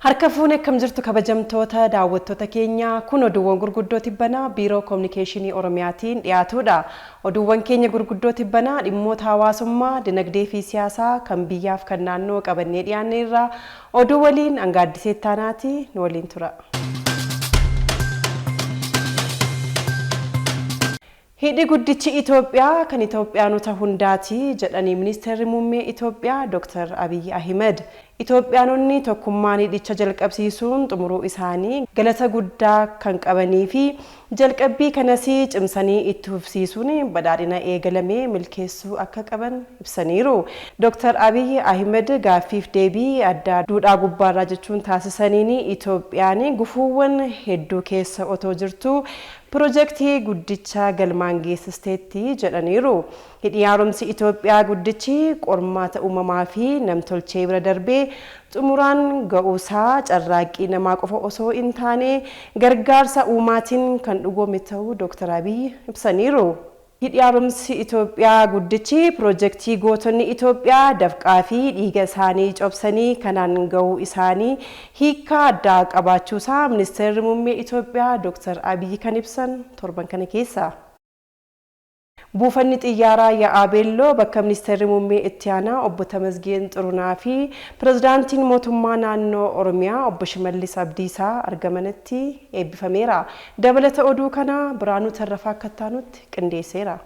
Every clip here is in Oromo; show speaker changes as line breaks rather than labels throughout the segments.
Harka fuune, akkam jirtu kabajamtoota daawwattoota keenya? Kun oduuwwan gurguddoo tibbanaa Biiroo Kominikeeshinii Oromiyaatiin dhiyaatudha. Oduuwwan keenya gurguddoo tibbanaa dhimmoota hawaasummaa, dinagdee fi siyaasaa kan biyyaaf kan naannoo qabannee dhiyaanneerra. Oduu waliin Angaaddisee Taanaati, nu waliin tura. Hidhi guddichi Itoophiyaa kan Itoophiyaanota hundaati jedhanii Ministeerri Muummee Itoophiyaa Dr. Abiyyi Ahimad. Itoophiyaanonni tokkummaan hidhicha jalqabsiisuun xumuruu isaanii galata guddaa kan qabanii fi jalqabbii kanas cimsanii itti fufsiisuun badhaadhina eegalame milkeessuu akka qaban ibsaniiru. Dr. Abiyyi Ahimad gaaffiif deebii addaa Duudhaa Gubbaarraa jechuun taasisaniin, Itoophiyaan gufuuwwan hedduu keessa otoo jirtu pirojektii guddicha galmaan geessisteetti jedhaniiru. Hidhi haaromsi Itoophiyaa guddichi qormaata uumamaa fi namtolchee bira darbee xumuraan ga'uusaa carraaqqii namaa qofa osoo hin taane gargaarsa uumaatiin kan dhugoome ta'uu Dr. Abiyyi ibsaniiru. Hidhi haaromsi Itoophiyaa guddichi pirojektii gootonni Itoophiyaa dafqaa fi dhiiga isaanii cobsanii kanaan ga'uu isaanii hiikkaa addaa qabaachuusaa Ministeerri Muummee Itoophiyaa Dr. Abiyyi kan ibsan torban kana keessa. Buufanni xiyyaaraa Yaa'aa bakka Ministeerri Muummee Itti Aanaa Obbo Tamasgeen Xurunaa fi Pirezidaantiin Mootummaa Naannoo Oromiyaa Obbo Shimallis Abdiisaa argamanitti eebbifameera. Dabalata oduu kanaa Biraanuu Tarrafaa akka taanutti qindeesseera.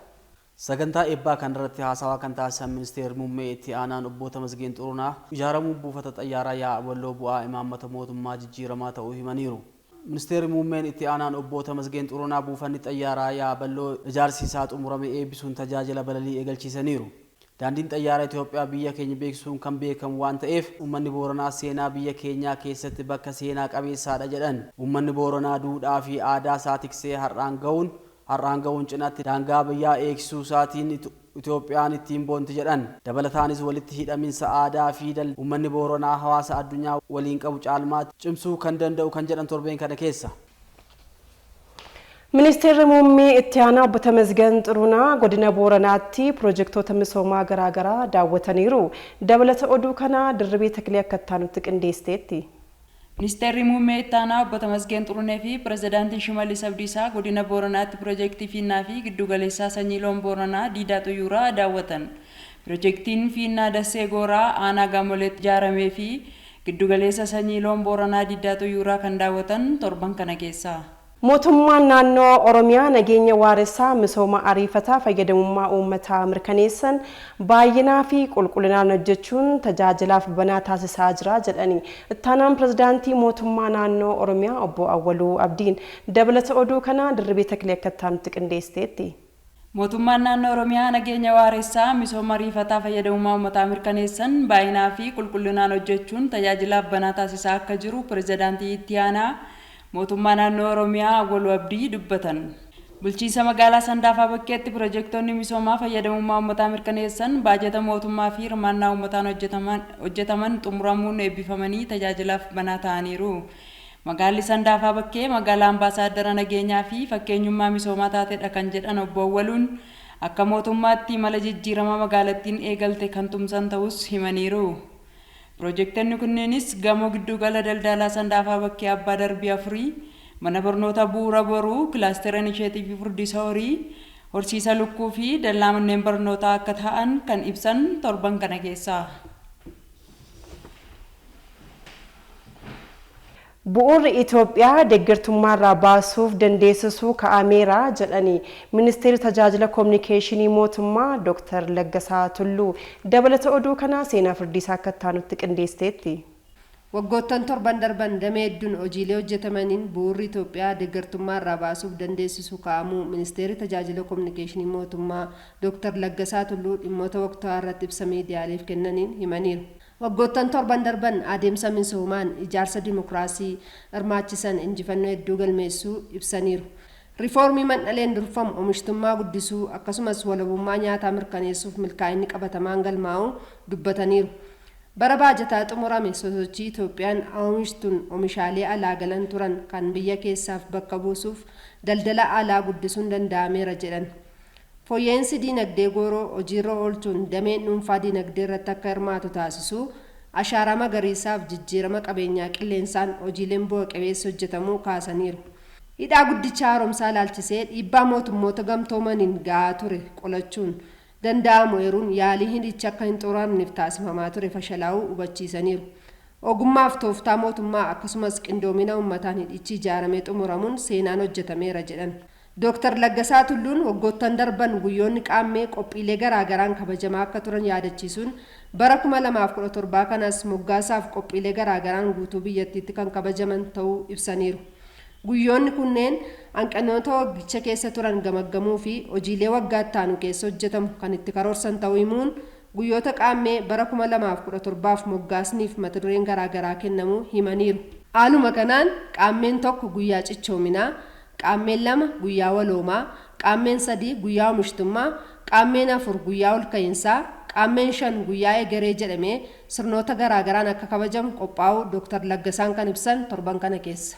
Sagantaa eebbaa kanarratti haasawaa kan taasisan Ministeerri Muummee Itti Aanaan Obbo Tamasgeen Xurunaa, ijaaramuun buufata xayyaaraa Yaa'aa bu'aa imaammata mootummaa jijjiiramaa ta'uu himaniiru. Ministeerri Muummeen Itti Aanaan Obbo Tamasgeen Xurunaa buufanni xayyaaraa Yaa'aa ijaarsi isaa xumurame eebbisuun tajaajila balalii eegalchiisaniiru. Daandiin xayyaara Itoophiyaa biyya keenya beeksisuun kan beekamu waan ta'eef, uummanni Booranaa seenaa biyya keenyaa keessatti bakka seenaa qabeessaadha jedhan. Uummanni Booranaa duudhaa fi aadaa isaa tiksee har'aan ga'uun cinaatti daangaa biyyaa eegsisuu isaatiin Itoophiyaan ittiin boonti jedhan. Dabalataanis walitti hidhaminsa aadaa fi uummanni Booranaa hawaasa addunyaa waliin qabu caalmaatti cimsuu kan danda'u kan jedhan torbeen kana keessa.
Ministeerri Muummee Itti Aanaa Obbo Tamasgeen Xurunaa godina Booranaatti pirojektoota misoomaa garaagaraa daawwataniiru. Dabalata oduu kanaa Dirribee Taklee akka itti qindeessiteetti.
Ministeerri Muummee Itti Aanaa Obbo Tamasgeen Xurunee fi Pirezidaantiin Shimallis Abdiisaa godina Booranaatti pirojektii Fiinnaa fi giddugaleessaa sanyii loon Booranaa Diidaa Xuyyuuraa daawwatan. Pirojektiin Fiinnaa Dassee Gooraa, aanaa Gaamoleetti ijaaramee fi giddugaleessa sanyii loon Booranaa Diidaa Xuyyuuraa kan daawwatan torban kana keessa.
Mootummaan Naannoo Oromiyaa nageenya waaressaa, misooma ariifataa fayyadamummaa uummataa mirkaneessan baay'inaa fi qulqullinaan hojjechuun tajaajilaaf banaa taasisaa jira jedhani Ittaanaan Pirezidaantii Mootummaa Naannoo Oromiyaa Obbo Awwaluu Abdiin. Dabalata oduu kanaa Dirribee Taklee akka itti qindeessiteetti.
Mootummaan Naannoo Oromiyaa nageenya waaressaa, misooma ariifataa fayyadamummaa uummataa mirkaneessan baay'inaa fi qulqullinaan hojjechuun tajaajilaaf banaa taasisaa akka jiru Pirezidaantii Itti Aanaa Mootummaa Naannoo Oromiyaa Awwaluu Abdii dubbatan. Bulchiinsa magaalaa Sandaafaa Bakkeetti pirojektoonni misoomaa fayyadamummaa uummataa mirkaneessan baajata mootummaa fi hirmaannaa uummataan hojjetaman xumuramuun eebbifamanii tajaajilaaf banaa ta'aniiru. Magaalli Sandaafaa Bakkee magaalaa ambaasaaddara nageenyaa fi fakkeenyummaa misoomaa taatedha kan jedhan Obbo Awwaluun, akka mootummaatti imala jijjiirama magaalattiin eegalte kan tumsan ta'us himaniiru. Pirojektoonni kunneenis gamoo giddugala daldalaa Sandaafaa Bakkee abbaa darbii afurii, mana barnoota Bu'uura Boruu, kilaastera inisheetiivii furdisa horii, horsiisa lukkuu fi dallaa manneen barnootaa akka ta'an kan ibsan torban kana keessa.
Bu'uurri Itoophiyaa deeggartummaarraa baasuuf dandeessisuu kaa'ameera jedhani Ministeerri Tajaajila Kominikeeshinii Mootummaa Dr. Laggasaa Tulluu. Dabalata oduu kanaa Seenaa Firdiisaa akka itti qindeessiteetti.
Waggoottan 7n darban damee hedduun hojiilee hojjetamaniin bu'uurri Itoophiyaa deeggartummaarraa baasuuf dandeessisu kaa'amuu Ministeerri Tajaajila Kominikeeshinii Mootummaa Dr. Laggasaa Tulluu dhimmoota waqtaawaa irratti ibsa miidiyaaleef kennaniin himaniiru. Waggoottan 7n darban adeemsa misoomaan ijaarsa dimokiraasii hirmaachisan injifannoo hedduu galmeessuu ibsaniiru. Riifoormii mandhaleen durfamu oomishtummaa guddisuu akkasumas walabummaa nyaataa mirkaneessuuf milkaa'inni qabatamaan galmaa'uu dubbataniiru. Bara baajataa xumurame sosochii Itoophiyaan oomishtuun oomishaalee alaa galan turan kan biyya keessaaf bakka buusuuf daldala alaa guddisuun danda'ameera jedhan. Fooyya'insi diinagdee gooroo hojiirra oolchuun dameen dhuunfaa diinagdee irratti akka hirmaatu taasisuu, Ashaaraa magariisaaf jijjiirama qabeenyaa qilleensaan hojiileen bu'a qabeessa hojjetamuu kaasaniiru. Hidhaa guddicha haaromsaa ilaalchisee dhiibbaa mootummoota gamtoomaniin gahaa ture qolachuun danda'amu eeruun, yaalii hidhichi akka hin xumuramneef taasifamaa ture fashalaa'uu hubachiisaniiru. Ogummaaf tooftaa mootummaa akkasumas qindoomina uummataan hidhichi ijaaramee xumuramuun seenaan hojjetameera jedhan. Dooktar Laggasaa Tulluun waggoottan darban guyyoonni qaammee qophiilee garaagaraan kabajamaa akka turan yaadachiisuun, bara 2017 kanas moggaasaaf qophiilee garaagaraan guutuu biyyattiitti kan kabajaman ta'uu ibsaniiru. Guyyoonni kunneen hanqinoota waggicha keessa turan gamaggamuu fi hojiilee waggaa itti aanu keessa hojjetamu kan itti karoorsan ta'uu himuun, guyyoota qaammee bara 2017f moggaasniif mata dureen garaagaraa kennamuu himaniiru. Haaluma kanaan qaammeen 1 guyyaa cichoominaa, qaammeen 2 guyyaa waloomaa, qaammeen 3 guyyaa oomishtummaa, qaammeen 4 guyyaa olka'iinsaa, qaammeen 5 guyyaa egeree jedhamee sirnoota garaagaraan akka kabajamu qophaa'uu Dooktar Laggasaan kan ibsan torban kana keessa.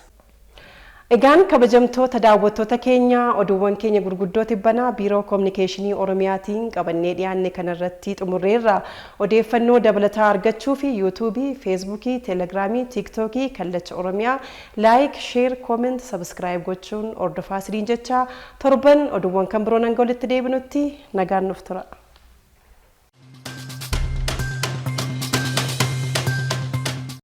Egaan kabajamtoota daawwattoota keenya, oduuwwan keenya gurguddoo tibbanaa Biiroo Koominikeeshinii Oromiyaatiin qabannee dhiyaanne kanarratti xumurreerra. Odeeffannoo dabalataa argachuu fi Yuutuubii, Feesbuukii, Teelegiraamii, Tiiktookii Kallacha Oromiyaa like, share, comment, subscribe gochuun hordofaa isiniin jecha, torban oduuwwan kan biroon hanga walitti deebinutti nagaan nuuf tura.